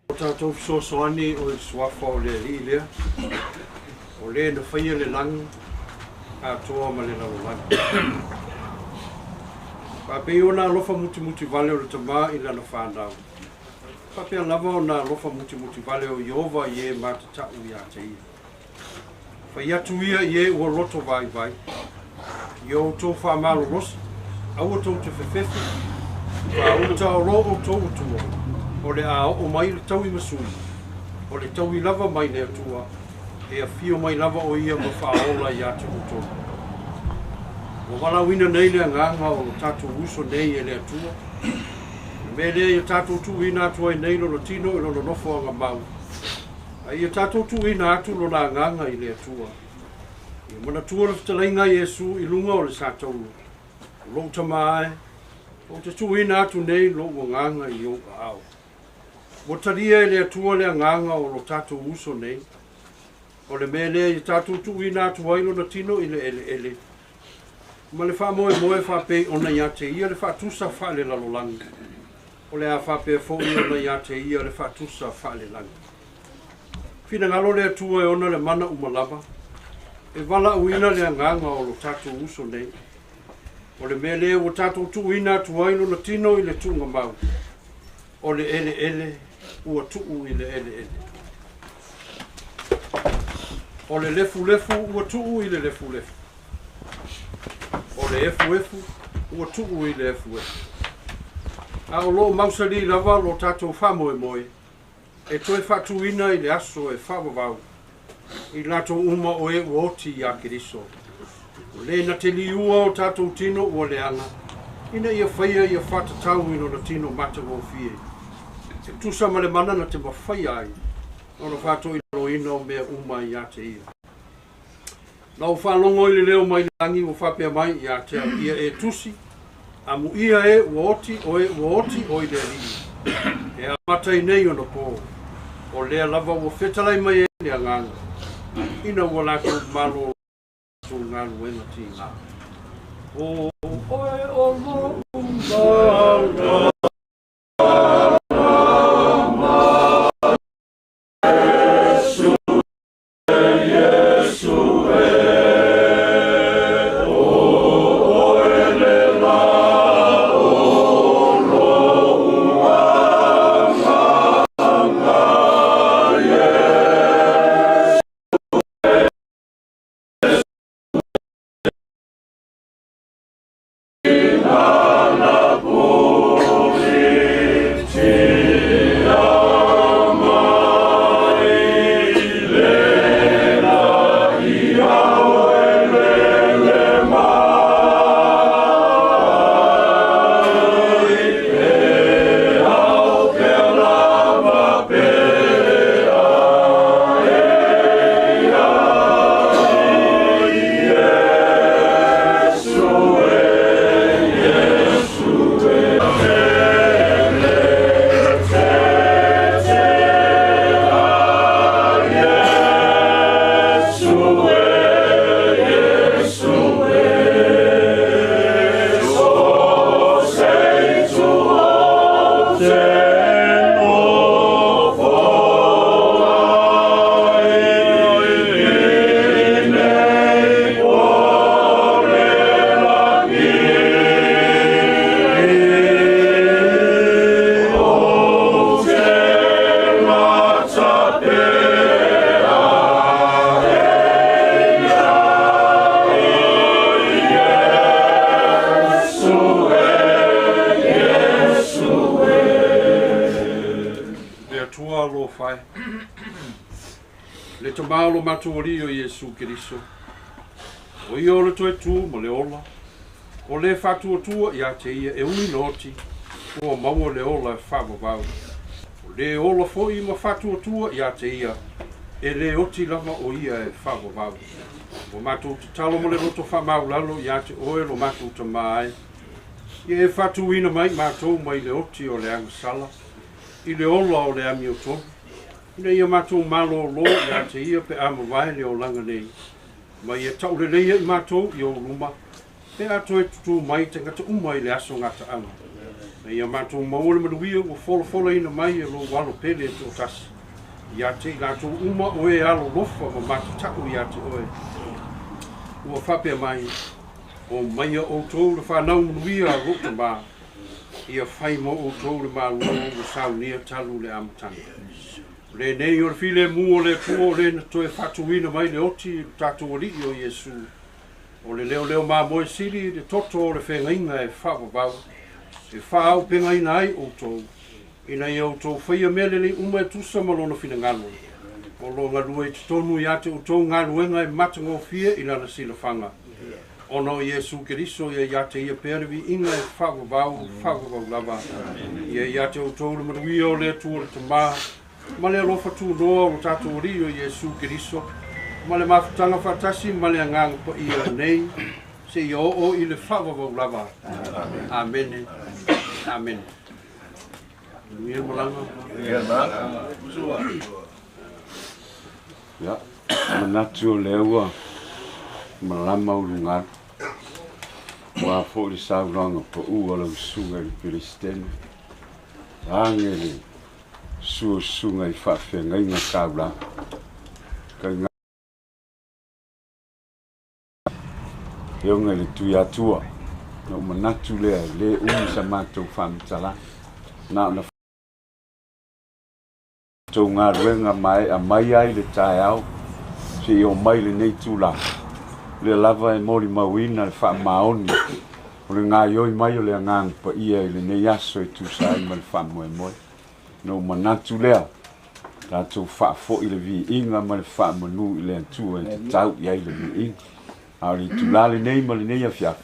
O tatou fesoasoani o le Suafa o le Alii lea, o le na faia le lagi atoa ma le lalolagi. Faapei ona alofa mutimuti vale o le Tama i lana fanau, faapea lava ona alofa mutimuti vale o Ieova i e matatau ia te ia. Fai atu ia i e ua loto vaivai, Ia outou faamalolosi, aua tou te fefefe, faauta o lo outou Atua, o le a oo mai le taui masui, o le taui lava mai le Atua, e afio mai lava o ia ma faaola ia te outou. Ua valaauina nei le agaga o lo tatou uso nei e le Atua, o le mea lea ia tatou tuuina atu ai nei lona tino i lona nofoaga mau, a ia tatou tuuina atu lona agaga i le Atua. Ia manatua le fetalaiga a Iesu i luga o le satauro, O lou Tama e, ou te tuuina atu nei lou agaga i ou aao. Ua talia e le Atua le agaga o lo tatou uso nei. O le mea lea ia tatou tuuina atu ai lona tino i le eleele, ma le faamoemoe faapei ona ia te ia le faatusa faalelalolagi, o le a faapea foi ona ia te ia le faatusa faalelagi. Finagalo le Atua e ona le mana uma lava, e valaauina le agaga o lo tatou uso nei. O le mea lea ua tatou tuuina atu ai lona tino i le tuugamau, o le eleele ua tuu i le eleele. O le lefulefu ua tuu i le lefulefu. O le efuefu ua tuu i le efuefu. A o lo o mausali lava lo tatou faamoemoe, e toe faatuina i le aso e faavavau i latou uma o e ua oti iā Keriso. O le na te liua o tatou tino ua leaga, ina ia faia ia faatatau i lona tino matagofie, e tusa ma le mana na te mafaia ai lona faatoilaloina o mea uma ia te ia. Na ou faalogo i le leo mai le lagi ua faapea mai ia te au, Ia e tusi, amuia e ua oti, o e ua oti o i le Alii, e amata i nei ona pō, o lea lava ua fetalai mai ai le Agaga, ina ua latou malō latou galuega tigā. O oe o lou mana. Atua alofa e, le Tamā o lo matou Alii o Iesu Keriso, o ia o le toe tu ma le ola, o le faatuatua ia te ia e umi ona oti, ua maua le ola e faavavau. O le ola foi ma faatuatua ia te ia, e le oti lava o ia e faavavau. Ua matou tatalo ma le loto faamaulalo ia te oe lo matou Tamā e, ia e faatuina mai matou mai le oti o le agasala, i le ola o le amiotonu, ina ia matou malōlō ia te ia pe a mavae le olaga nei, ma ia tauleleia i matou i ou luma, pe a toe tutū mai tagata uma i le aso gataaga. Ina ia matou maua le manuia ua folafolaina mai e lou Alo pele e toatasi, ia te i latou uma o e alolofa ma matatau ia te oe. Ua faapea mai, Omaia outou le fanau manuia a lou Tamā, ia fai mo outou le Malo ua saunia talu le amataga. O lenei o le filemu o le Atua o le na toe faatuina mai le oti i lo tatou Alii o Iesu, o le leoleo mamoe sili i le toto o le feagaiga e faavavau, e faaaupegaina ai outou, ina ia outou faia mea lelei uma e tusa ma lona finagalo, o lo o galue i totonu ia te outou galuega e matagofie i lana silafaga. Ona o Iesu Keriso, ia ia te ia pea le viiga e faavavau, faavavau lava. Ia ia te outou le manuia o le Atua le Tamā, ma le alofa tunoa o lo tatou Alii o Iesu Keriso, ma le mafutaga faatasi ma le Agaga Paia nei, seia oo i le faavavau lava. Amene. Amene. Manuia le malaga. Ia, manatu o lea ua malama ulugalu, aua foi le saunoaga pau a lau susuga i le Peresetene, age le susu o susuga i faafeagaiga taulaga. Kai Afioga i le Tuiatua, na ou manatu lea e le umi sa matou faamatalaga, na ona tou galuega maea mai ai le taeao seia oo mai lenei tulaga, o lea lava e molimauina le faamaoni o le gaoioi mai o le Agaga Paia i lenei aso e tusa ai ma le faamoemoe. Ona ou manatu lea, tatou faafoi le viiga ma le faamanu i le Atua e tatau i ai le viiga. A o le itula lenei ma lenei afiafi,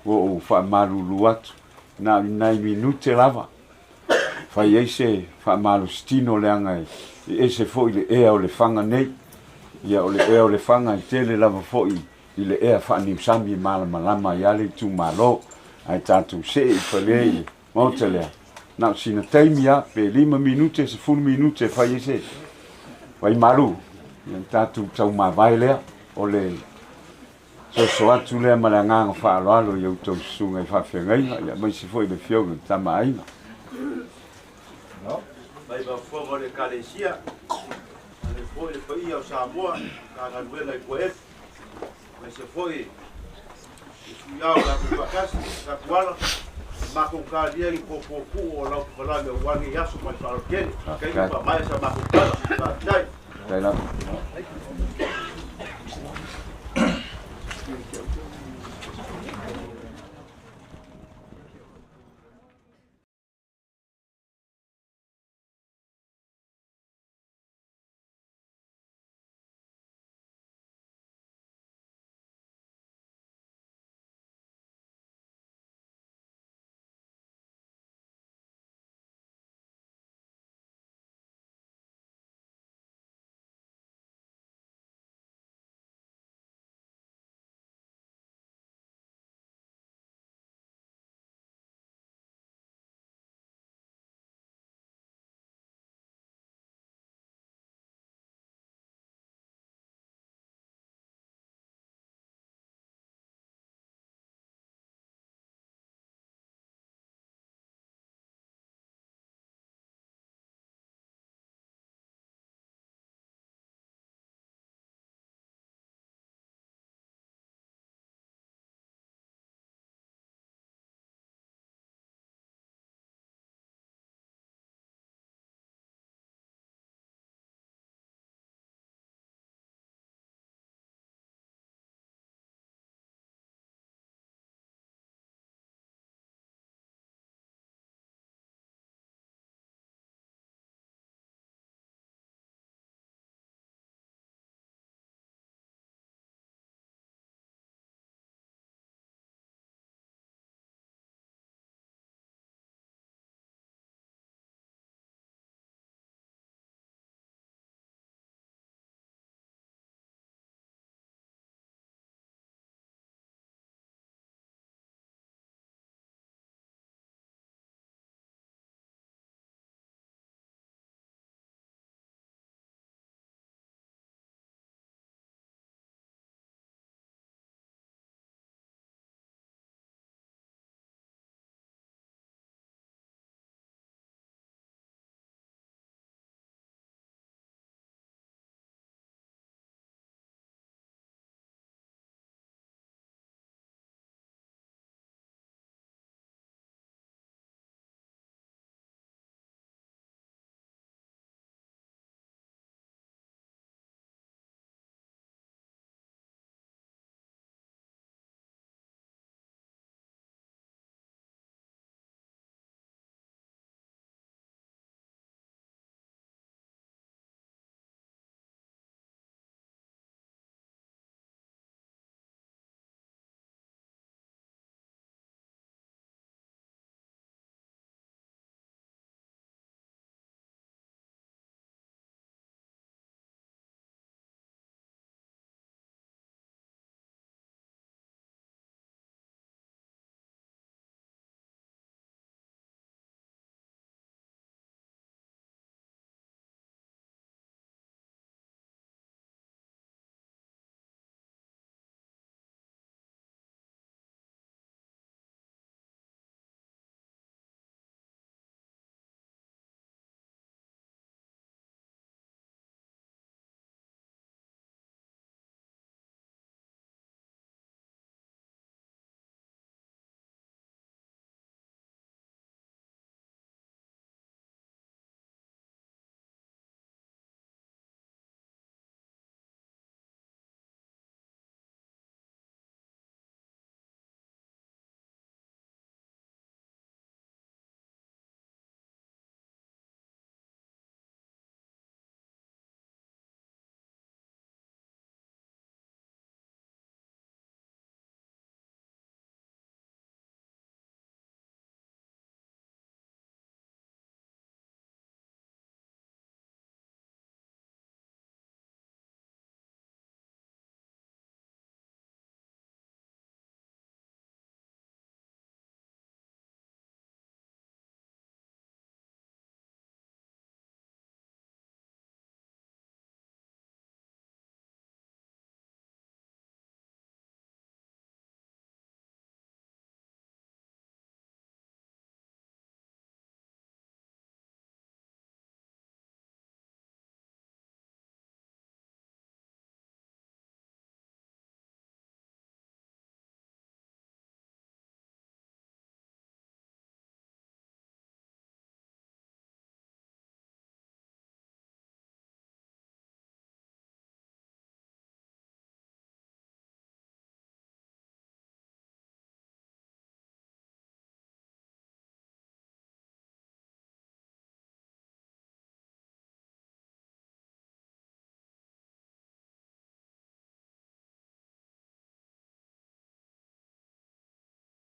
ua ou faamalulu atu, na o ni nai minute lava, fai ai se faamalositino leaga e ese foi le ea o Lefaga nei. Ia o le ea o Lefaga e tele lava foi i le ea faaniusami e malamalama ai lava le itumalo. Ae tatou see i fale i le Maota lea, na o sina taimi lava, pe 5 minute, 10 minute e fai ai se vaimalu, ia ona tatou taumavae lea, o le soso atu lea ma le agaga faaaloalo i a outou susuga i faafeagaiga, aemaise foi le Afioga i le Tama a Aiga. Mai mafuama o le Ekalesia, aemaise foi le paia o Samoa, Matagaluega i Puaefu, aemaise foi le Suiao o tatou faatasi, Satuala, matou talia i popo puu o lau tukalame aua lenei aso ma le faaaloalo tele. Taimi faamaea sa matou tala. Faafetai. Faafetai lava.